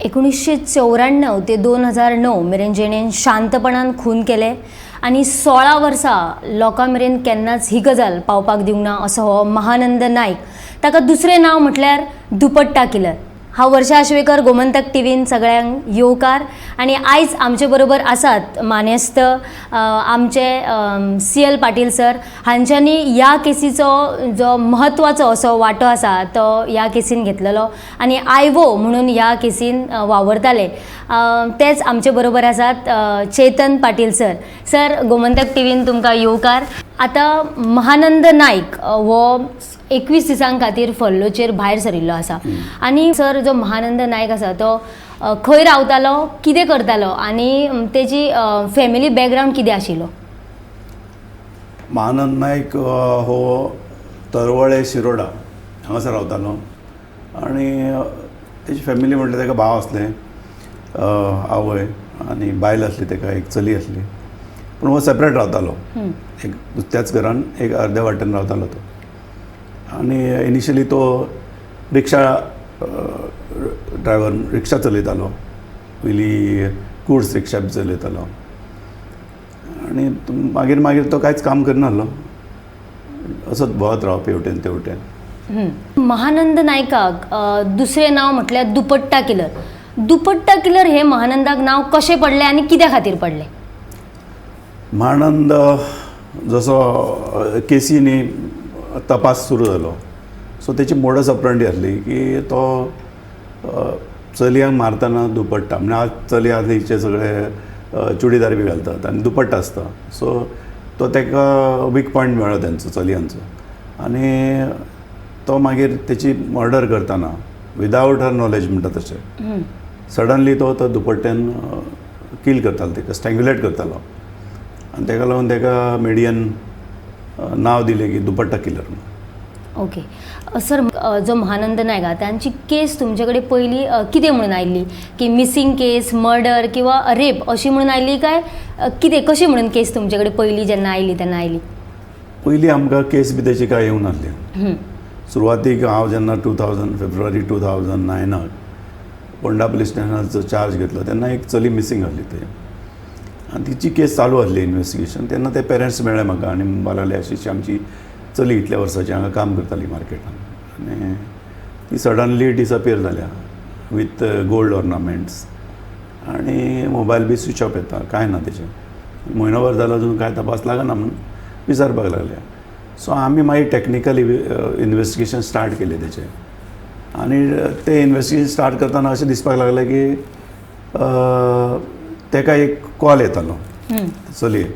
1994 ते 2009 मेरेन जेणेन शांतपणान खून केले आनी 16 वर्सां लोकां मेरेन केन्नाच ही गजाल पावपाक दिवंक ना असो हो महानंद नायक. ताका दुसरें नांव म्हटल्यार दुपट्टा किलर. हांव वर्षा आश्वेकर, गोमंतक टिवीन सगळ्यांक येवकार. आनी आयज आमचे बरोबर आसात मानेस्त आमचे सी.एल. पाटील सर. हांच्यांनी ह्या केसीचो जो म्हत्वाचो असो वांटो आसा तो ह्या केसीन घेतलेलो आनी आयवो म्हणून ह्या केसीन वावरताले, तेच आमचे बरोबर आसात चेतन पाटील सर. सर, गोमंतक टिवीन तुमकां येवकार. आतां महानंद नायक हो 21 दिसां खातीर फर्लोचेर भायर सरिल्लो आसा. आनी सर, जो महानंद नायक आसा तो खंय रावतालो, कितें करतालो आनी तेजी फॅमिली बॅकग्रावंड कितें आशिल्लो? महानंद नायक हो तरवळे शिरोडा हांगासर रावतालो आनी तेजी फॅमिली म्हटल्यार ताका भाव आसले, आवय आनी बायल आसली, ताका एक चली आसली. पूण हो सेपरेट रावतालो, एक त्याच घरान एक अर्द्या वाटेन रावतालो तो. आनी इनिशियली तो रिक्षा ड्रायवर, रिक्षा चलयतालो पयलीं, गुड्स रिक्षा बी चलयतालो. आनी मागीर मागीर तो कांयच काम करनासलो, असोच भोंवत रावप हेवटेन तेवटेन. महानंद नायकाक दुसरें नांव म्हटल्यार दुपट्टा किलर. दुपट्टा किलर हे महानंदाक नांव कशें पडलें आनी कित्या खातीर पडलें? महानंद जसो केसीनी तपास सुरू जालो, सो तेची मोडस ऑपरंडी आसली की तो चलयांक मारतना दुपट्टा, म्हणजे आज चली आदींचे सगळे चुडीदार बी घालतात आनी दुपट्टा आसता, सो तो ताका वीक पॉयंट मेळ्ळो तेंचो, चलयांचो. आनी तो मागीर तेची मर्डर करतना विदावट हर नॉलेज म्हणटा तशें सडनली तो तो दुपट्ट्यान किल करतालो, ताका स्ट्रँग्युलेट करतालो. आनी ताका लागून ताका मिडियन नांव दिलें की दुपट्टा किलर म्हणून. ओके सर, जो महानंद नायक आहा तांची केस तुमचे कडेन पयली कितें म्हणून आयिल्ली? की मिसींग केस, मर्डर किंवा रेप अशी म्हणून आयिल्ली काय कितें, कशी म्हणून केस तुमचे कडेन पयली जेन्ना आयली तेन्ना आयली? पयलीं आमकां केस बी तेची कांय येवंक नासली. सुरवातीक हांव जेन्ना 2000 फेब्रुवारी 2009आक फोंडा पुलीस स्टेशनाचो चार्ज घेतलो तेन्ना एक चली मिसींग आसली थंय आनी तिची केस चालू आसली इन्वेस्टिगेशन. तेन्ना ते पेरंट्स मेळ्ळे म्हाका आनी म्हणपाक लागले, अशी अशी आमची चली इतल्या वर्साची हांगा काम करताली मार्केटान आनी ती सडनली डिसअपियर जाल्या विथ गोल्ड ऑर्नामेंट्स आनी मोबायल बी स्विच ऑफ येता, कांय ना तेचें. म्हयनोभर जालो, अजून कांय तपास लागना म्हणून विचारपाक लागले. सो आमी मागीर टॅक्निकल इन्वेस्टिगेशन स्टार्ट केलें तेचें. आनी तें इन्वेस्टिगेशन स्टार्ट करतना अशें दिसपाक लागलें की तेका एक कॉल येतालो चलयेक.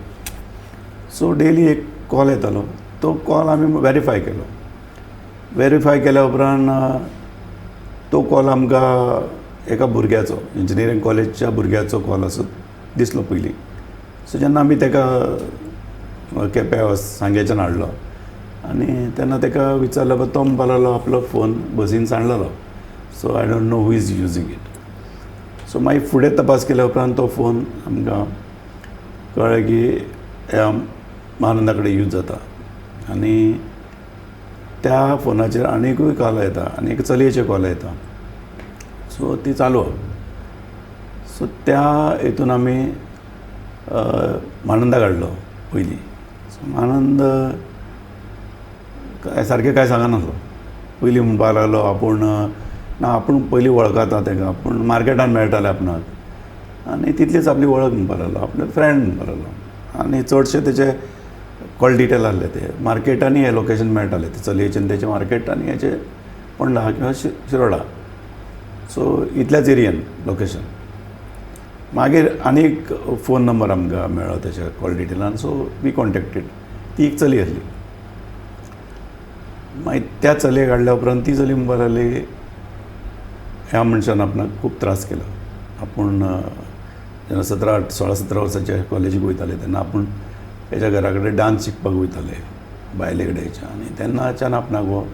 सो डेली एक कॉल येतालो, तो कॉल आमी वेरीफाय केलो. वेरीफाय केल्या उपरांत तो कॉल आमकां एका भुरग्याचो, इंजिनियरींग कॉलेजच्या भुरग्याचो कॉल असो दिसलो पयलीं. सो जेन्ना आमी ताका केप्यां सांग्याच्यान हाडलो आनी तेन्ना ताका विचारलो, तो म्हणपाक लागलो आपलो फोन बसीन सांडलेलो, so I don't know who is using it. So मागीर फुडें तपास केल्या उपरांत तो फोन आमकां कळ्ळें की ह्या महानंदा कडेन यूज जाता आनी त्या फोनाचेर आनिकूय कॉल येता आनी एक चलयेचे कॉल येता. सो ती चालू आहा. सो त्या हितून आमी महानंदा काडलो पयलीं. सो महानंद काय सारकें कांय सांगनासलो पयलीं. म्हणपाक लागलो आपूण ना, आपूण पयलीं वळखता ताका, आपूण मार्केटान मेळटाले आपणाक आनी तितलीच आपली वळख म्हणपाक लागलो, आपले फ्रेंड म्हणपाक लागलो. आनी चडशे तेचे कॉल डिटेल आहले ते मार्केटांनी हे लोकेशन मेळटाले ते चलयेचे आनी तेचे मार्केट आनी हेचे फोंडा किंवा शिरोडा, सो इतल्याच एरियन लोकेशन. मागीर आनी एक फोन नंबर आमकां मेळ्ळो तेच्या कॉल डिटेलान, सो we contacted. ती एक चली आसली. मागीर त्या चलयेक हाडल्या उपरांत ती चली म्हणपाक लागली ह्या मनशान आपणाक खूब त्रास केला. आपूण जेन्ना 17 16-17 वर्सांच्या कॉलेजीक वयताले तेन्ना आपूण हेच्या घरा कडेन डांस शिकपाक वयताले, बायले कडेन हेच्या, आनी तेन्नाच्यान आपणाक हो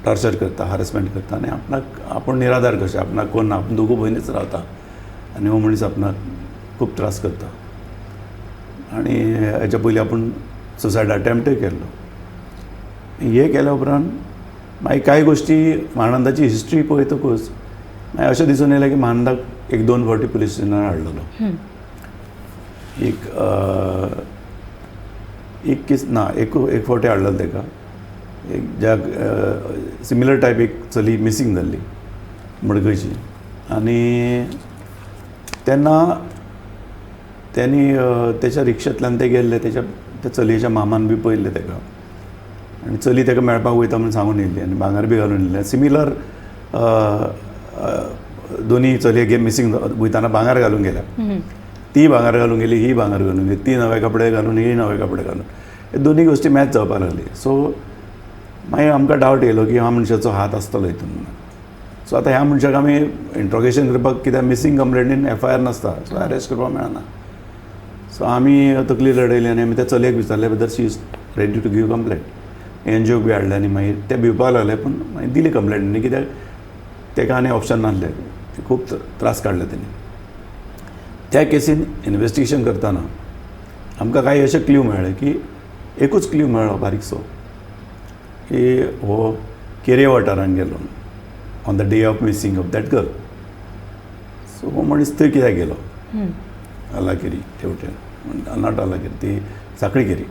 टॉर्चर करता, हारसमेंट करता आनी आपणाक आपूण निराधार कशें, आपणाक कोण ना, आपूण दोगूय भयणीच रावता आनी हो मनीस आपणाक खूब त्रास करता आनी हेच्या पयलीं आपूण सुसायड अटेम्प्टूय केल्लो. हे केल्या उपरांत मागीर कांय गोश्टी महानंदाची हिस्ट्री पळयतकूच मागीर अशें दिसून येयलें की महानंदाक एक दोन फावटी पुलीस स्टेशनार हाडलेलो. एक एक केस ना, एक एक फावटी हाडलेलो ताका, एक ज्या सिमिलर टायप एक चली मिसींग जाल्ली मडकयची. आनी तेन्ना तेणी तेच्या रिक्षेंतल्यान ते गेल्ले, तेच्या त्या चलयेच्या मामान बी पळयल्लें ताका, आनी चली ताका मेळपाक वयता म्हूण सांगून येयल्ली आनी भांगर बी घालून येयल्लें. सिमिलर दोनी चलये गे मिसींग वयताना भांगर घालून गेल्या, ती भांगर घालून गेली, ही भांगर घालून गेली, ती नवे कपडे घालून, ही नवे कपडे घालून, हे दोनी गोश्टी मॅच जावपाक लागली. सो मागीर आमकां डावट येयलो की ह्या मनशाचो हात आसतलो हितून म्हणून. सो आतां ह्या मनशाक आमी इंट्रोगेशन करपाक, कित्याक मिसींग कंप्लेनीन एफ I R नासता, सो अरेस्ट करपाक मेळना. सो आमी तकली लडयली आनी आमी त्या चलयेक विचारलें whether she is ready to give complaint. एनजीओक बी हाडले आनी मागीर ते भिवपाक लागले, पूण मागीर दिली कंप्लेंट न्ही, कित्याक ताका आनी ऑप्शन नासलें, ते खूब त्रास काडले तेणी. त्या केसीन इनवेस्टिगेशन करतना आमकां कांय अशे क्ल्यू मेळ्ळे की एकूच क्ल्यू मेळ्ळो बारीकसो की हो केरे वाठारान गेलो on the day of missing of that girl. So हो मनीस थंय कित्याक गेलो, अलाकेरी तेवटेन, not अलाकेरी, ती साखळी केरी.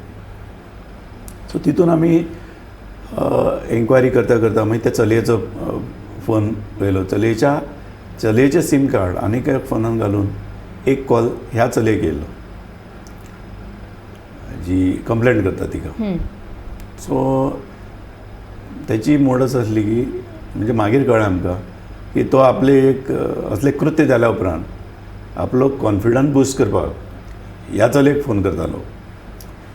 सो तितून आमी एन्क्वायरी करता करता मागीर त्या चलयेचो फोन पळयलो, चलयेच्या चलयेचें सीम कार्ड आनीक एक फोनान घालून एक कॉल ह्या चलयेक येयलो जी कंप्लेंट करता तिका. सो तेची मोडस आसली की म्हणजे मागीर कळ्ळें आमकां की तो आपले एक असलें कृत्य जाल्या उपरांत आपलो कॉन्फिडन्स बुस्ट करपाक ह्या चलयेक फोन करतालो.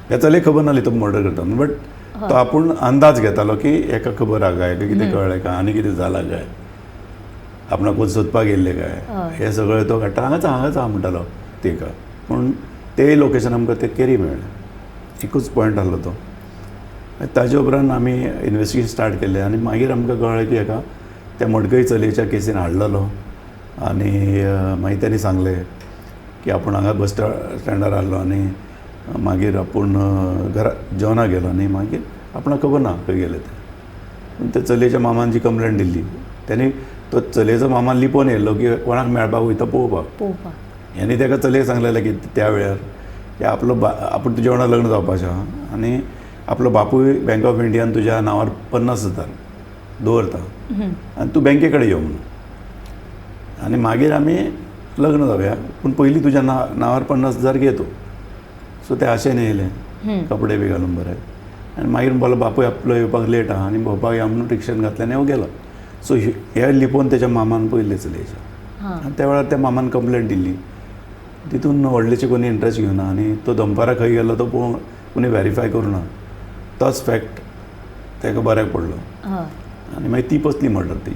ह्या चलयेक खबर नासली तो मर्डर करता म्हणून, बट तो आपूण अंदाज घेतालो की हेका खबर आहा काय, हेका कितें कळ्ळें काय, आनी कितें जालां काय, आपणाक कोण सोदपाक येयल्ले काय, हें सगळें तो काडटा. हांगाच हांगाच आहा म्हणटालो तेका, पूण तेय लोकेशन आमकां तें केरी मेळ्ळें, एकूच पॉयंट आहलो तो. ताजे उपरांत आमी इनवेस्टिगेशन स्टार्ट केलें आनी मागीर आमकां कळ्ळें की हेका त्या मडकय चलयेच्या केसीन हाडलेलो. आनी मागीर तेणी सांगलें की आपूण हांगा बस स्टँडार आहलो आनी मागीर आपूण घरा जेवणाक गेलो आनी मागीर आपणाक खबर ना खंय गेले ते. पूण त्या चलयेच्या मामान जी कंप्लेंट दिल्ली तेणी तो चलयेचो मामा लिपोवन येयल्लो की कोणाक मेळपाक वयता पळोवपाक. हेणी ताका चलयेक सांगलेलें की त्या वेळार की आपलो आपूण तुज्या वांगडा लग्न जावपाचें आहा आनी आपलो बापूय बँक ऑफ इंडियान तुज्या नांवार 50,000 दवरता आनी तूं बँके कडेन यो म्हणून, आनी मागीर आमी लग्न जावया, पूण पयलीं तुज्या नांवार 50,000 घे तूं. सो ते आशेन येयले कपडे बी घालून बरे, आनी मागीर म्हणपाक बापूय आपलो येवपाक लेट आहा आनी भोंवपाक या म्हणून रिक्षेन घातलें आनी हांव गेलो. सो हे लिपोवन तेच्या मामान पयलें चलयेच्या, आनी त्या वेळार त्या मामान कंप्लेंट दिल्ली. तितून व्हडलेशे कोणी इंट्रस्ट घेवना आनी तो दनपारां खंय गेलो तो पळोवंक कोणी वेरीफाय करूं ना, तोच फॅक्ट ताका बऱ्याक पडलो. आनी मागीर ती पसली मर्डर ती.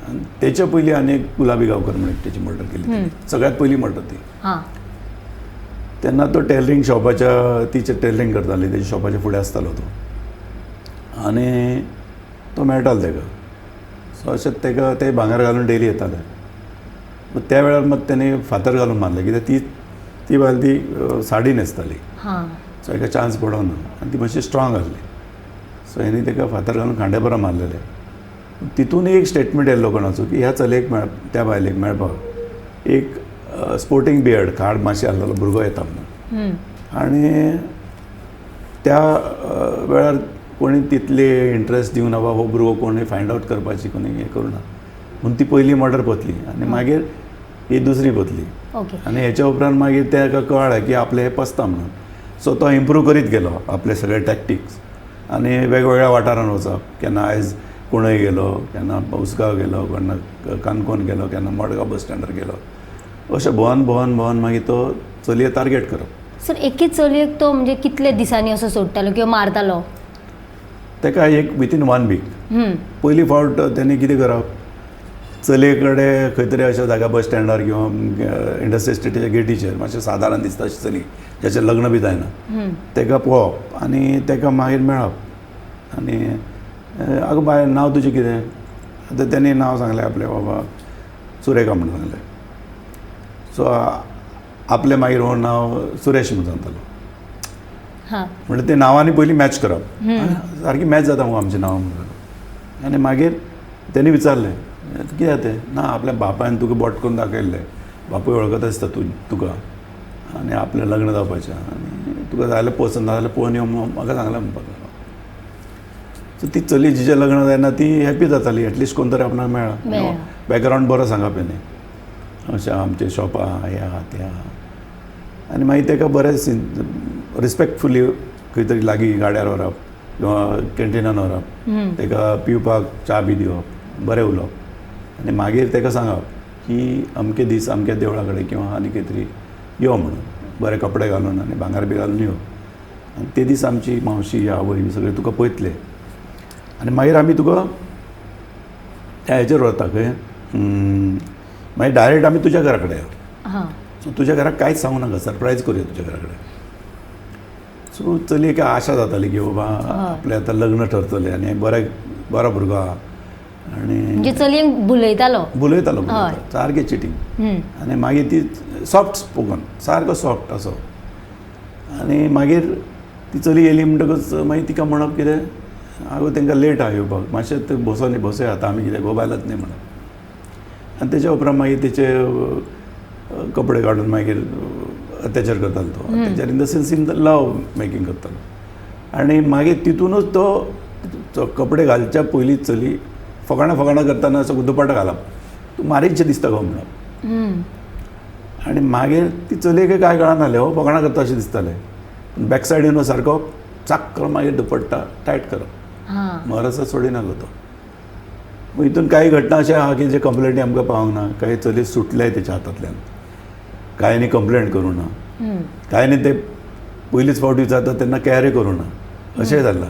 आनी तेच्या पयलीं आनी एक गुलाबी गांवकर म्हणून एकट्याची मर्डर केली, सगळ्यांत पयली मर्डर ती. तेन्ना तो टेलरींग शॉपाच्या, तिचें टेलरींग करताली, तेच्या शॉपाच्या फुडें आसतालो तो आनी तो मेळटालो ताका. सो अशें ताका ते भांगर घालून डेली येताले. त्या वेळार मात तेणी फातर घालून मारले, कित्याक ती ती बायल ती साडी न्हेसताली, सो हेका चान्स पडोना आनी ती मातशी स्ट्रांग आसली. सो हेणी ताका फातर घालून खांडेपरा मारलेले. तितून एक स्टेटमेंट येयल्लो कोणाचो की ह्या चलयेक मेळ त्या बायलेक मेळपाक एक स्पोर्टींग बियर्ड खाड मातशें आहलेलो भुरगो येता म्हणून. आनी त्या वेळार कोणी तितले इंट्रस्ट दिवना वा हो भुरगो कोणी फायंड आवट करपाची कोणी हें करूना म्हणून ती पयली मर्डर पतली आनी मागीर ही दुसरी पतली. आनी हेच्या उपरांत मागीर ताका कळ्ळें की आपलें हें पसता म्हणून. सो तो इम्प्रूव करीत गेलो आपले सगळे टॅक्टिक्स आनी वेगवेगळ्या वाठारान वचप, केन्ना आयज कुंडय गेलो, केन्ना उसगांव गेलो, केन्ना काणकोण गेलो, केन्ना मडगांव बस स्टँडार गेलो, अशें भोंवन भोंवन भोंवन मागीर तो चलये टार्गेट करप. सर एकेच चलयेक तो म्हणजे कितले दिसांनी असो सोडटालो किंवा मारतालो? ताका एक विथीन 1 वीक. पयली फावट तेणी कितें करप, चलये कडेन खंय तरी अशा जाग्यार बस स्टँडार किंवा इंडस्ट्री इस्टेटीच्या गेटीचेर मातशें सादारण दिसता अशी चली जाचें लग्न बी जायना, ताका पळोवप आनी ताका मागीर मेळप आनी आगो बाय नांव तुजें कितें, आतां तेणी नांव सांगलें आपलें, बाबा सुरेखा म्हणून सांगलें. सो आपलें मागीर हो नांव सुरेश म्हणून सांगतालो, म्हणल्यार ते नांवांनी पयलीं मॅच करप, सारकी मॅच जाता मुगो आमचें नांव म्हणून. आनी मागीर तेणी विचारलें कित्याक तें ना आपल्या बापायन तुका बोट करून दाखयल्लें, बापूय वळखत आसता तूं तुका आनी आपलें लग्न जावपाचें आनी तुका जाय जाल्यार पसंत ना जाल्यार पळोवन यो म्हणून म्हाका सांगलें म्हणपाक लागलो. सो ती चली जिचें लग्न जायना ती हॅपी जाताली, एटलिस्ट कोण तरी आपणाक मेळ्ळा, बॅकग्रावंड बरो सांगप न्ही, अशें आमचें शॉप आहा हें आहा तें आहा. आनी मागीर ताका बरें रिस्पेक्टफुली खंय तरी लागीं गाड्यार व्हरप किंवा कॅन्टिनान व्हरप, ताका पिवपाक च्या बी दिवप, बरें उलोवप आनी मागीर ताका सांगप की अमके दीस अमक्या देवळा कडेन किंवा आनी खंय तरी यो म्हणून, बरे कपडे घालून आनी भांगर बी घालून यो, आनी ते दीस आमची मावशी आवय बी सगळे तुका पळयतले आनी मागीर आमी तुका त्या हेचेर व्हरता खंय, मागीर डायरेक्ट आमी तुज्या घरा कडेन यो, सो तुज्या घराक कांयच सांगू नाका, सरप्रायज करुया तुज्या घरा कडेन. सो चलयेक आशा जाताली की बाबा आपलें आतां लग्न ठरतलें आनी बरें बरो भुरगो आहा आनी म्हणजे चलयेक भुलयतालो, भुलयतालो, सारकें चिटींग. आनी मागीर ती सॉफ्ट स्पोकन, सारको सॉफ्ट असो. आनी मागीर ती चली येयली म्हणटकच मागीर तिका म्हणप कितें, आगो तांकां लेट आहा येवपाक, मातशें ते बसो न्ही बसया आतां आमी कितें गोबायलाच न्ही म्हणप. आनी तेच्या उपरांत मागीर तेचे कपडे काडून मागीर अत्याचार करतालो तो, अत्याचार in the sense in the love making करतालो. आनी मागीर तितूनच तो कपडे घालच्या पयलीं चली फकाणां फकाणां करतना असो दुपट्टा घालप, तूं मारीतशें दिसता गो म्हणप. आनी मागीर ती चलयेक कांय कळनासलें, हो फकाणां करता अशें दिसतालें, पूण बॅक सायडीन सारको चाक करून मागीर दुपट्टा टायट करप, मरसो सोडिनासलो तो. हितून कांय घटना अशें आहा की जे कंप्लेंटी आमकां पावंक ना, कांय चली सुटले तेच्या हातांतल्यान, कांयनी कंप्लेंट करूं ना, कांयनी ते पयलीच फावट विचारता तेन्ना कॅरी करूं ना अशेंय जालां,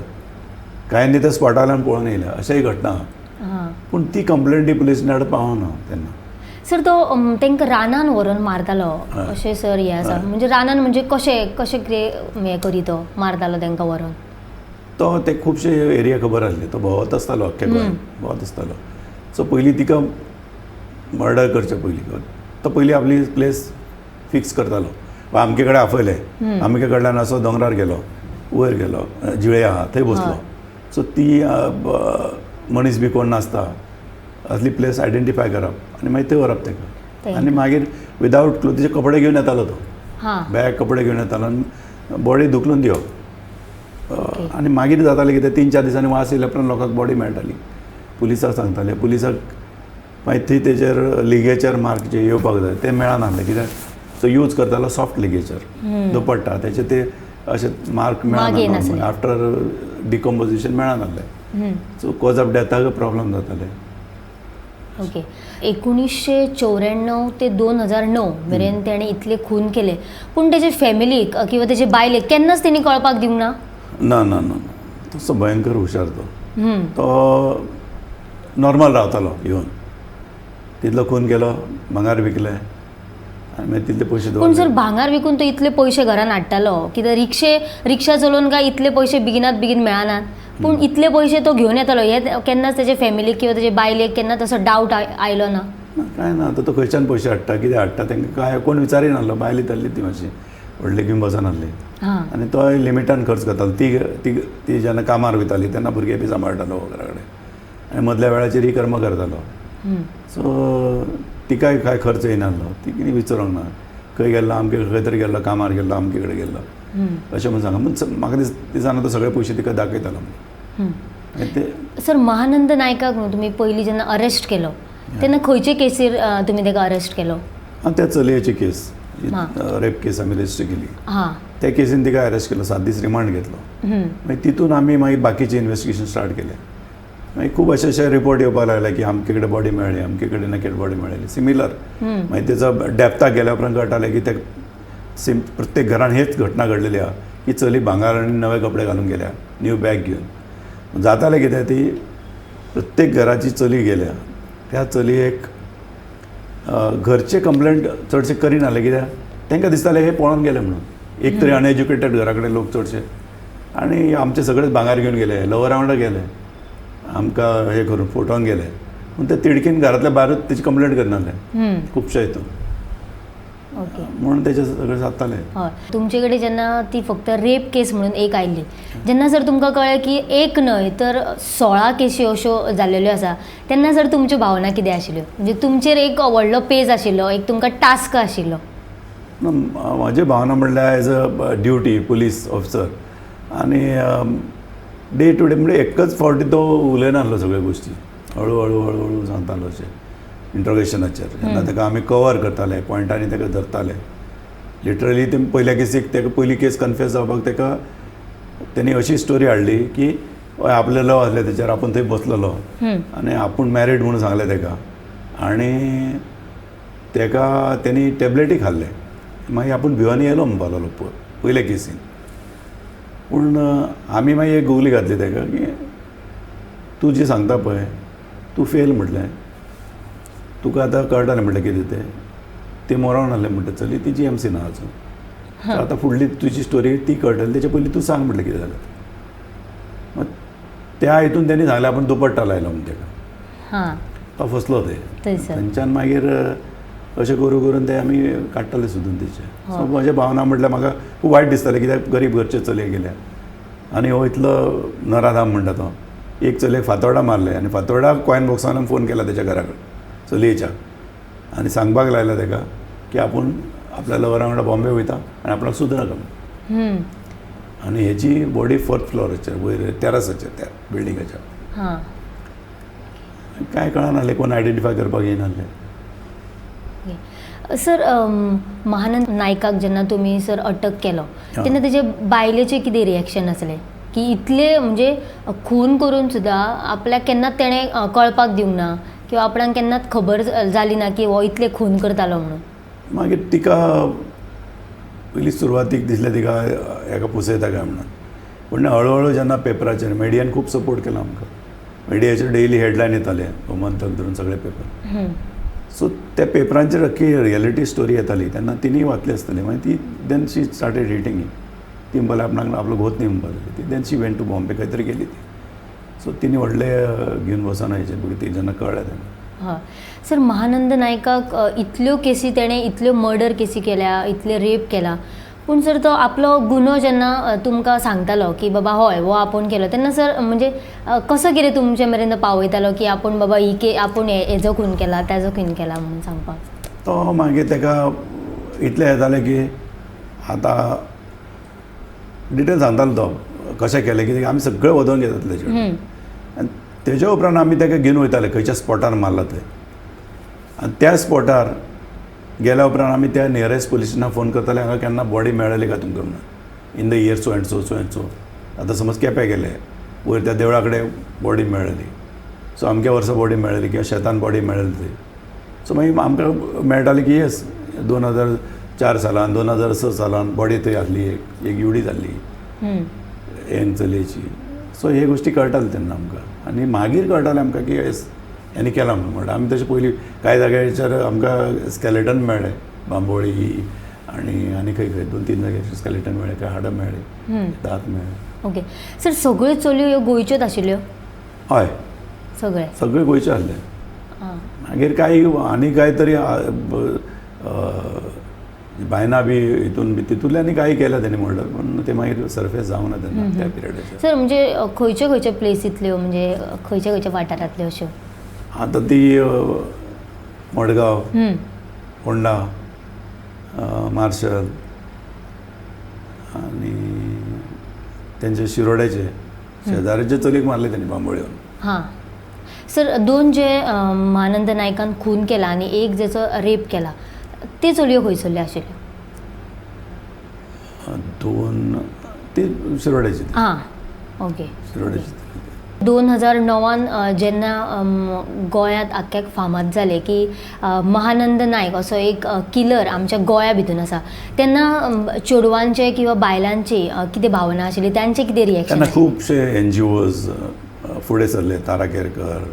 कांयनी ते स्पॉटाल्यान पळोवन येयल्या अशेंय घटना आहा, पूण ती कंप्लेंटी पुलीस हाड पावना तेन्ना. सर तो तांकां रानान व्हरून मारतालो अशें सर हें आसा, म्हणजे रानान म्हणजे कशें कशें कितें हें करी तो मारतालो तांकां व्हरून? तो ते खुबशे एरिया खबर आसले, तो भोंवत आसतालो अख्ख्या गोंयांत भोंवत आसतालो. सो पयलीं तिका मर्डर करचे पयलीं तो पयलीं आपली प्लेस फिक्स करतालो, वा आमके कडेन आपयलें, आमके कडल्यान असो दोंगरार गेलो, वयर गेलो, जिळे आहा थंय बसलो. सो ती मनीस बी कोण नासता असली प्लेस आयडेंटिफाय करप आनी मागीर थंय व्हरप ताका. आनी मागीर विदावट क्लोथ तिचे कपडे घेवन येतालो तो, बॅग कपडे घेवन येतालो आनी बॉडी धुकलून दिवप. आनी मागीर जातालें कितें, 3-4 दिसांनी वास येयल्या उपरांत लोकांक बॉडी मेळटाली, पुलिसाक सांगताले, पुलिसाक मागीर थंय तेचेर लिगेचर मार्क जे येवपाक जाय ते मेळनासले, कित्याक तो यूज करतालो सॉफ्ट लिगेचर दुपट्टा, तेचे ते अशें मार्क मेळनासले, आफ्टर डिकम्पोजिशन मेळनासले, सो कॉज ऑफ डेथाक प्रॉब्लम जाताले. ओके, 1994 ते 2009 मेरेन तेणें इतले खून केले, पूण तेजे फॅमिलीक किंवा तेजे बायलेक केन्नाच तेणी कळपाक दिवंक ना? ना ना ना, तसो भयंकर हुशार तो, तो नॉर्मल रावतालो येवन, तितलो खून केलो, भांगार विकले आनी मागीर तितले पयशे. पूण सर भांगार विकून तो इतले पयशे घरान हाडटालो कित्याक रिक्षा चलोवन काय इतले पयशे बेगिनात बेगीन मेळनात, पूण इतले पयशे तो घेवन येतालो हे केन्नाच तेजे फॅमिलीक किंवा तेजे बायलेक केन्ना तसो डावट आयलो ना? कांय ना, आतां तो खंयच्यान पयशे हाडटा कितें हाडटा तांकां कांय कोण विचारिनासलो, बायल येताली ती मातशी व्हडली घेवन बसनासली आनी तोय लिमिटान खर्च करतालो. ती ती ती जेन्ना कामार वयताली तेन्ना भुरगे बी सांबाळटालो घरा कडेन आनी मदल्या वेळाचेर ही कर्म करतालो. सो तिकाय कांय खर्च येयनासलो, ती कितें विचारूंक ना, खंय गेल्लो आमके खंय तरी गेल्लो, कामार गेल्लो, आमके कडेन गेल्लो अशें म्हणून सांगा. पूण म्हाका दिसना तो सगळे पयशे तिका दाखयतालो. ते सर महानंद नायकाक न्हू तुमी पयलीं जेन्ना अरेस्ट केलो तेन्ना खंयचे केसीर तुमी ताका अरेस्ट केलो? त्या चलयेची केस, रेप केस आमी रजिस्टर केली, त्या केसीन तिका अरेस्ट केलो, 7 दीस रिमांड घेतलो. मागीर तितून आमी मागीर बाकीचें इन्वेस्टिगेशन स्टार्ट केलें. मागीर खूब अशे अशे रिपोर्ट येवपाक लागले की आमचे कडेन बॉडी मेळ्ळी, आमचे कडेन नकेड बॉडी मेळ्ळी, सिमिलर. मागीर तेजो डेप्थाक गेल्या उपरांत कळटालें की ते प्रत्येक घरान हेच घटना घडलेली आहा की चली भांगार आनी नवे कपडे घालून गेल्या, न्यू बॅग घेवन. जातालें कितें, ती प्रत्येक घराची चली गेल्या, त्या चलयेक घरचे कंप्लेंट चडशे करिनासले, कित्याक तांकां दिसतालें हे पळोवन गेले म्हणून. एक तरी अनएज्युकेटेड घरा कडेन लोक चडशे, आनी आमचे सगळेच भांगार घेवन गेले, लवरा वांगडा गेले, आमकां हे करून फोटोन गेले, पूण ते तिडकीन घरांतल्या भायरूच तेची कंप्लेंट करनासले खुबशे हितून. ओके. म्हणून तेजें सगळें जातालें. हय, तुमचे कडेन जेन्ना ती फक्त रेप केस म्हणून एक आयली जेन्ना सर तुमकां कळ्ळें की एक न्हय तर 16 केशी अश्यो जाल्लेल्यो आसा तेन्ना सर तुमच्यो भावना कितें आशिल्ल्यो? म्हणजे तुमचेर एक व्हडलो पेज आशिल्लो, एक तुमकां टास्क आशिल्लो. ना, म्हजी भावना म्हणल्यार as a duty police officer आनी डे टू डे म्हणजे एकच फावटी तो उलयनासलो सगळ्यो गोश्टी, हळू हळू हळू हळू सांगतालो अशें इंट्रोगेशनाचेर. जेन्ना ताका आमी कवर करताले पॉयंटांनी ताका धरताले लिटरली. ते पयल्या केसीक ताका पयली केस कन्फेस जावपाक ताका तेणी अशी स्टोरी हाडली की हय आपलें लव आसलें तेचेर, आपूण थंय बसलेलो आनी आपूण मॅरीड म्हणून सांगलें ताका आनी ताका तेणी टॅबलेटी खाल्ले, मागीर आपूण भिवन येयलो म्हणपाक लागलो पयल्या केसीन. पूण आमी मागीर एक गुगली घातली ताका की तूं जी सांगता पळय तूं फेल म्हटलें, तुका आतां कळटालें म्हटलें कितें तें, ती मोरावन आसलें म्हणटा चली ती जी एम सी ना अजून, आतां फुडली तुजी स्टोरी ती कळटली, तेच्या पयलीं तूं सांग म्हटलें कितें जालें. मागीर त्या हितून तेणी सांगलें आपूण दुपट्टा लायलो म्हूण ताका, तो फसलो ते थंयच्यान. मागीर अशें करून करून ते आमी काडटाले सोदून तेचे. सो म्हजे भावना म्हटल्यार म्हाका खूब वायट दिसतालें कित्याक गरीब घरचे चलये गेल्या आनी हो इतलो नराधाम म्हणटा तो. एक चलयेक फातोर्डा मारले आनी फातोर्डा कॉयन बॉक्सान फोन केला तेच्या घरा कडेन चलयेच्या आनी सांगपाक लायला ताका की आपूण आपल्या लवरा वांगडा बॉम्बे वयता आनी आपणाक सुदनाका. आनी हेची बॉडी फोर्थ फ्लोराचेर वयर टेरसाचेर त्या बिल्डिंगाच्या. कांय कळनासलें, कोण आयडेंटिफाय करपाक येयनासलें. सर, महानंद नायकाक जेन्ना तुमी सर अटक केलो तेन्ना तेजे बायलेचें कितें रिएक्शन आसलें की इतले म्हणजे खून करून सुद्दां आपल्याक केन्नाच तेणें कळपाक दिवंक ना किंवा आपणाक केन्नाच खबर जाली ना की हो इतले खून करतालो म्हणून? मागीर तिका पयली सुरवातीक दिसलें तिका हेका पुसयता काय म्हणून, पूण हळू हळू जेन्ना पेपराचेर मिडियान खूब सपोर्ट केला आमकां, मिडियाचेर डेली हेडलायन येताले गोमंतक धरून सगळे पेपर. सो त्या पेपरांचेर अख्खी रियलिटी स्टोरी येताली तेन्ना तिणें वाचली आसतली. मागीर ती then she started hating it. ती म्हणपाक आपणाक आपलो घोत न्ही म्हणपाक लागली ती. Then she went to Bombay खंय तरी गेली ती. सो तिणें व्हडलें घेवन वचना हेचें ती जेन्ना कळ्ळें तेन्ना. हय सर, महानंद नायकाक इतल्यो केसी तेणें इतल्यो मर्डर केसी केल्या, इतले रेप केला, पूण सर तो आपलो गुन्हो जेन्ना तुमकां सांगतालो की बाबा हय हो आपूण केलो तेन्ना सर म्हणजे कसो कितें तुमचे मेरेन पावयतालो की आपूण बाबा ही के आपूण हेजो खून केला ताजो खून केला म्हणून सांगपाक? तो मागीर ताका इतलें हें जालें की आतां डिटेल सांगतालो तो कशें केलें कित्याक आमी सगळें वदोवन घेताले तेजे कडेन. आनी तेज्या उपरांत आमी ताका घेवन वयताले खंयच्या स्पॉटार मारला थंय, आनी त्या स्पॉटार गेल्या उपरांत आमी त्या नियरेस्ट पुलीस स्टेशनाक फोन करताले हांगा केन्ना बॉडी मेळ्ळी काय तुमकां म्हणून in the year so and so so and so. आतां समज केपें गेले वयर त्या देवळा कडेन बॉडी मेळ्ळी, सो अमक्या वर्सा बॉडी मेळ्ळी किंवा शेतान बॉडी मेळ्ळी थंय. सो मागीर आमकां मेळटालें की येस 2004 सालान 2006 सालान बॉडी थंय आसली, एक युडी जाल्ली यंग चलयेची. सो हे गोश्टी कळटाले तेन्ना आमकां आनी मागीर कळटालें आमकां की येस हेणी केलां म्हणून. म्हणटा आमी तशें पयलीं कांय जाग्याचेर आमकां स्केलेटन मेळ्ळें, बांबोळी आनी आनी खंय खंय 2-3 जाग्याचेर स्केलेटन मेळ्ळें, कांय हाडां मेळ्ळीं, दांत मेळ्ळे. ओके सर, सगळ्यो चलयो ह्यो गोंयच्योच आशिल्ल्यो? हय, सगळे सगळे गोंयचे आसले. मागीर कांय आनी कांय तरी बायना बी हितून बी तितूंतल्यान कांय केलें तेणी म्हणल्यार, पूण ते मागीर सर्फेस जावंक ना तेन्ना त्या पिरियडाचेर. सर म्हणजे खंयच्यो खंयच्यो प्लेसींतल्यो म्हणजे खंयच्या खंयच्या वाठारांतल्यो अश्यो? आतां ती मडगांव, होंडा, मार्शल आनी तेंचे शिरोड्याचे शेजाऱ्याचे चलयेक मारले तेणी बांबोळीवन. हां सर, 2 जे महानंद नायकान खून केला आनी एक जेचो रेप केला ते चलयो खंयसरल्यो आशिल्ल्यो? 2 ती शिरोड्याची. हां ओके, शिरोड्याची. 2009 जेन्ना गोंयांत आख्ख्याक फामाद जालें की महानंद नायक असो एक किलर आमच्या गोंया भितून आसा तेन्ना चेडवांचे किंवा बायलांची कितें भावना आशिल्ली, तांचें कितें रिएक्शन? तेन्ना खुबशे एनजीओज फुडें सरले, तारा केरकर,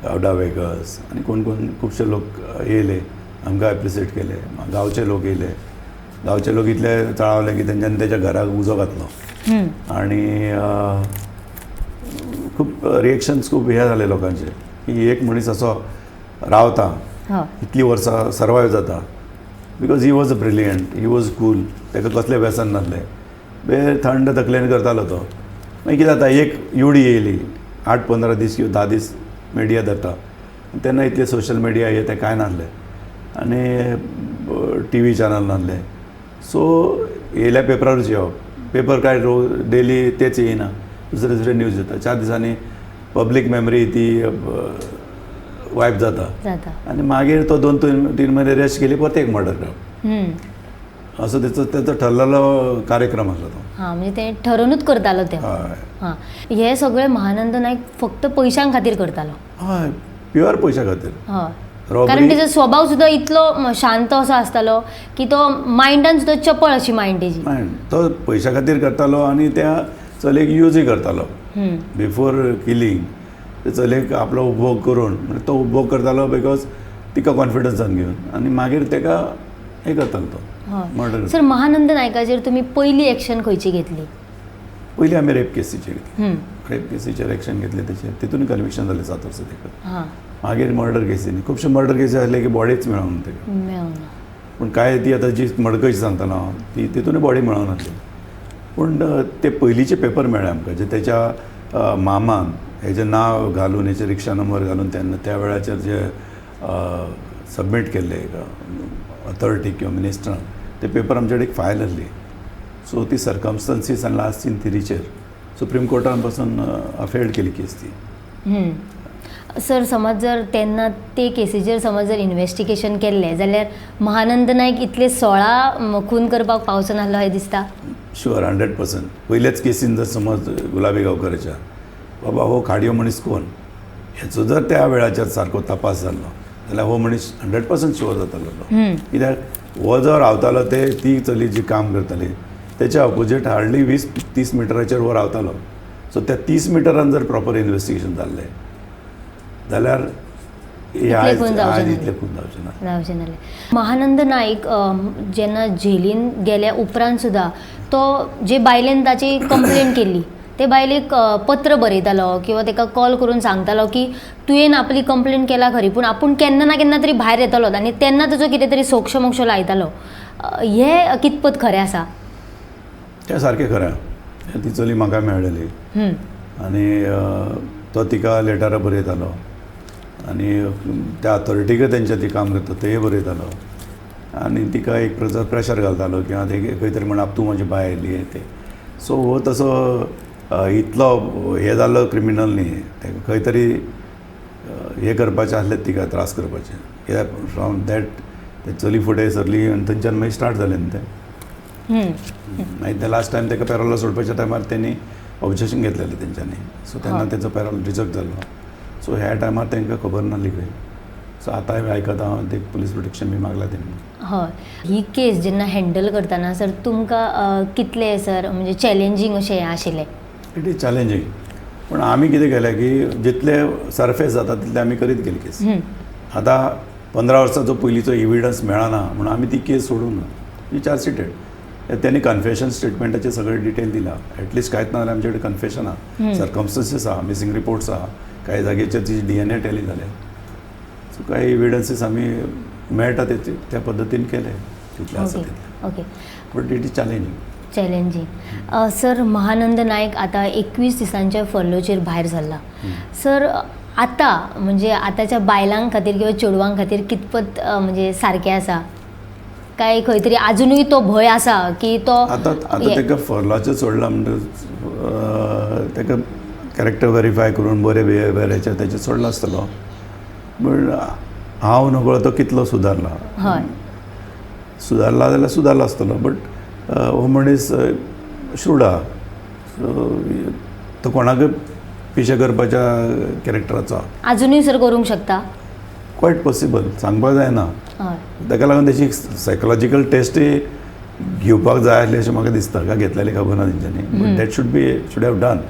गावडा वेगस आनी कोण कोण खुबशे लोक येयले आमकां एप्रिसिएट केले. गांवचे लोक येयले, गांवचे लोक इतले चाळवले की तेंच्यांनी तेच्या घराक उजो घातलो आनी खूब रिएक्शन्स खूब हे जाले लोकांचे की एक मनीस असो रावता इतलीं वर्सां सर्वायव जाता, Because he was a brilliant, he was cool. ताका कसलें व्यसन नासलें, बे थंड तकलेन करतालो तो. मागीर कितें जाता, एक युडी येयली, 8-15 दीस किंवा 10 दीस मिडिया धरता. तेन्ना इतले सोशल मिडिया हे तें कांय नासलें आनी टी व्ही चॅनल नासले. सो येयल्या पेपरारूच येवप, पेपर काय रोज डेली तेच येयना, दुसरे दुसरे न्यूज येता. 4 दिसांनी पब्लीक मेमरी ती वायप जाता जाता. आनी मागीर तो 2-3 म्हयने रेस्ट केली, परत एक मर्डर करप, असो तेचो तेचो ठरलेलो कार्यक्रम आसलो तो. हां, म्हणजे ते ठरोवनूच करतालो ते. हय. हां, हे सगळे महानंद नायक फक्त पैशां खातीर करतालो. हय, प्युअर पयशां खातीर. हय, Robbery. कारण तेजो स्वभाव सुद्दां इतलो शांत असो आसतालो की तो मायंडान सुद्दां चपळ अशी मायंड तेजी. मायंड तो पयशां खातीर करतालो आनी त्या चलयेक युजूय करतालो. बिफोर किलिंग ते चलयेक आपलो उपभोग करून, म्हणजे तो उपभोग करतालो because तिका कॉन्फिडन्सान घेवन, आनी मागीर तेका हें करतालो तो मर्डर. सर, महानंद नायकाचेर तुमी पयली एक्शन खंयची घेतली? पयली आमी रेप केसीचेर घेतली. रेप केसीचेर एक्शन घेतली तेचेर, तितून कन्विक्शन जालें 7 वर्सां तेका. मागीर मर्डर केसीनी खुबशे मर्डर केसी आसले की बॉडीच मेळोंक तेका, मेळना. पूण कांय ती आतां जी मडकयची सांगतालो हांव ती तितूनय बॉडी मेळोंक नासली. पूण ते पयलींचे पेपर मेळ्ळे आमकां, जे तेच्या मामान हेजें नांव घालून, हेजे रिक्षा नंबर घालून तेन्ना त्या वेळाचेर जे सबमीट केल्ले अथॉरिटी किंवा मिनिस्टरान, ते पेपर आमचे कडेन एक फायल आसली. सो ती सर्कमस्टन्सीस आनी लास्ट इन थिरीचेर सुप्रीम कोर्टान पासून अफेल्ड केली केस ती. सर, समज जर तेन्ना ते केसीचेर समज जर इन्वेस्टिगेशन केल्लें जाल्यार महानंद नायक इतले 16 खून करपाक पावचो नासलो हें दिसता? शुअर, 100%. पयल्याच केसीन जर समज गुलाबी गांवकराच्या बाबा हो खाडयो मनीस कोण हेचो जर त्या वेळाचेर सारको तपास जाल्लो जाल्यार हो मनीस 100% शुअर जातालो. कित्याक हो जो रावतालो ते ती चली जी काम करताली तेच्या ऑपोजीट हार्डली 20-30 मिटराचेर हो रावतालो. सो त्या 30 मिटरान जर प्रॉपर इन्वेस्टिगेशन जाल्लें जाल्यार इतले खून जावचे आयज नासले. इतले खून जावचे ना. जावचे नासले. महानंद नायक जेन्ना झेलीन गेल्या उपरांत सुद्दां तो जे बायलेन ताची कंप्लेन केल्ली ते बायलेक पत्र बरयतालो किंवा ताका कॉल करून सांगतालो की तुवें आपली कंप्लेन केला खरी, पूण आपूण केन्ना ना केन्ना तरी भायर येतलो आनी तेन्ना ताचो कितें तरी सोक्ष मोक्ष लायतालो. हें कितपत खरें आसा? तें सारकें खरें. ती चली म्हाका मेळ्ळेली आनी तो तिका लेटरां बरयतालो आनी त्या अथॉरिटीकय तेंच्या ती काम करता तेय बरयतालो आनी तिका एक प्रेशर घालतालो की आं ते खंय तरी म्हण तूं म्हजी बाय आयली हें तें. सो हो तसो इतलो हें जाल्लो क्रिमिनल न्ही, ताका खंय तरी हें करपाचें आसलें, तिका त्रास करपाचें. कित्याक फ्रॉम that ते चली फुडें सरली आनी थंयच्यान मागीर स्टार्ट जालें न्ही तें. मागीर ते लास्ट टायम ताका पॅरोला सोडपाच्या टायमार तेणी ऑब्जेक्शन घेतलेलें तेंच्यांनी. सो तेन्ना तेचो पॅरोल रिजेक्ट जालो. सो ह्या टायमार तांकां खबर नासली खंय. सो आतां हांवें आयकता हांव ते पुलीस प्रोटेक्शन बी मागला तेणी. हय, ही केस जेन्ना हँडल करतना सर तुमकां कितलें सर म्हणजे चॅलेंजींग अशें हें आशिल्लें? It is challenging, पूण आमी कितें केलें की जितले सर्फेस जाता तितले आमी करीत गेली केस. आतां 15 वर्सांचो पयलींचो एविडन्स मेळना म्हणून आमी ती केस सोडूंक ना, ती चार्जशिटेड. तेणी कन्फेशन स्टेटमेंटाचे सगळे डिटेल दिला. एटलिस्ट कांयच ना जाल्यार आमचे कडेन कन्फेशन आहा, सर्कमस्टन्सीस आहा, मिसींग रिपोर्ट्स आहा, कांय जाग्याचेर ती DNA tally जाल्या. सो कांय एविडन्सीस आमी मेळटा ते त्या पद्दतीन केले जितले आसा तितले. But it is challenging. Challenging. Sir, Mahanand Naik आतां 21 दिसांच्या फर्लोचेर भायर सरला. सर, आतां म्हणजे आतांच्या बायलां खातीर किंवा चेडवां खातीर कितपत म्हणजे सारकें आसा काय खंय तरी आजुनूय तो भंय आसा की तो आतां आतां ताका फर्लाचेर सोडला म्हणटकच ताका कॅरेक्टर वेरीफाय करून बरें बिहेवियराचेर तेचेर सोडला आसतलो. पूण हांव नकळो तो कितलो सुदारला. सुदारला जाल्यार सुदारला आसतलो, बट हो मनीस shrewd आहा. सो तो कोणाकय पिशें करपाच्या कॅरेक्टराचो आहा. आजुनूय सर करूंक शकता? क्वायट पॉसिबल, सांगपाक जायना. ताका लागून तेची सायकोलॉजिकल टेस्टय घेवपाक जाय आसली अशें म्हाका दिसता. काय घेतलेली खबर ना तेंच्यांनी, but that should have done.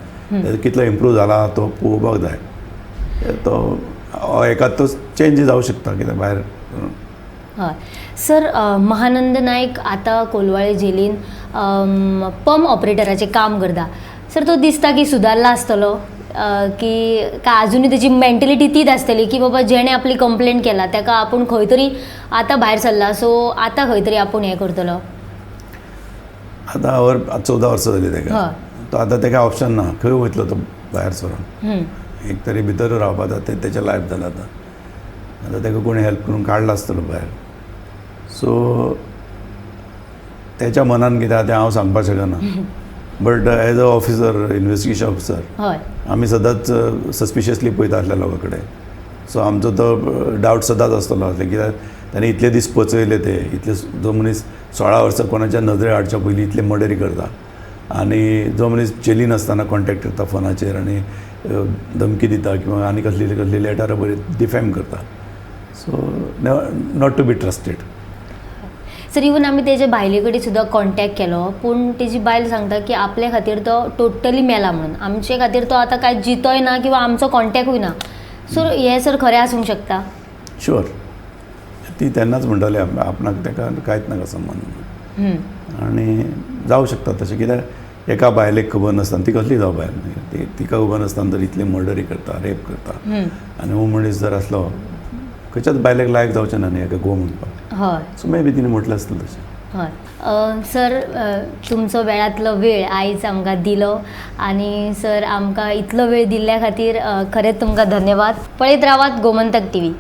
कितलो इम्प्रूव जाला तो पळोवपाक जाय. तो एकाद तो चेंज जावं शकता कित्याक भायर. हय सर, महानंद नायक आतां कोलवाळे झेलीन पंप ऑपरेटराचें काम करता. सर, तो दिसता की सुदारला आसतलो की काय अजुनूय तेजी मेंटेलिटी तीच आसतली की बाबा जेणे आपली कंप्लेंट केला ताका आपूण खंय तरी आतां भायर सरला, सो आतां खंय तरी आपूण हें करतलो. आतां वर 14 वर्सां जाली ताका. तो आतां ताका ऑप्शन ना, खंय वयतलो तो भायर सरून? एक तरी भितर रावपा तें तेचें लायफ जालां आतां. आतां ताका कोणी हेल्प करून काडला आसतलो भायर. सो तेच्या मनान कितें आहा तें हांव सांगपाक शकना, but as a officer, investigation officer, आमी सदांच सस्पिशियसली पळयता आसल्या लोकां कडेन. सो आमचो तो डावट सदांच आसतलो आसले, कित्याक ताणें इतले दीस पचयले ते इतले. जो मनीस 16 वर्सां कोणाच्या नदरे हाडच्या पयलीं इतले मर्डरी करता आनी जो मनीस जेलीन आसतना कॉन्टेक्ट करता फोनाचेर आनी धमकी दिता किंवा आनी कसली कसली लेटरां बरयत डिफेम करता, so not to be trusted. Sir, even आमी तेजे बायले कडेन सुद्दां कॉन्टेक्ट केलो, पूण तेजी बायल सांगता की आपले खातीर तो टोटली मेला म्हणून, आमचे खातीर तो आतां कांय जितोय ना किंवा आमचो कॉन्टेक्टूय ना. सो हें सर खरें आसूंक शकता? शुअर, ती तेन्नाच म्हणटाली आपणाक ताका कांयच नाका संबंद. आनी जावं शकता तशें, कित्याक एका बायलेक खबर नासतना, ती कसली जावं बायल ती, तिका खबर नासतना जर इतले मर्डरी करता, रेप करता आनी हो मनीस जर आसलो, खंयच्याच बायलेक लायक जावचें ना न्ही एका घोव म्हणपाक. सो मे बी तिणें म्हटलें आसतलें तशें. हय सर, तुमचो वेळांतलो वेळ आयज आमकां दिलो आनी सर, आमकां इतलो वेळ दिल्ल्या खातीर खरेंच तुमकां धन्यवाद. पळयत रावात गोमंतक टीव्ही.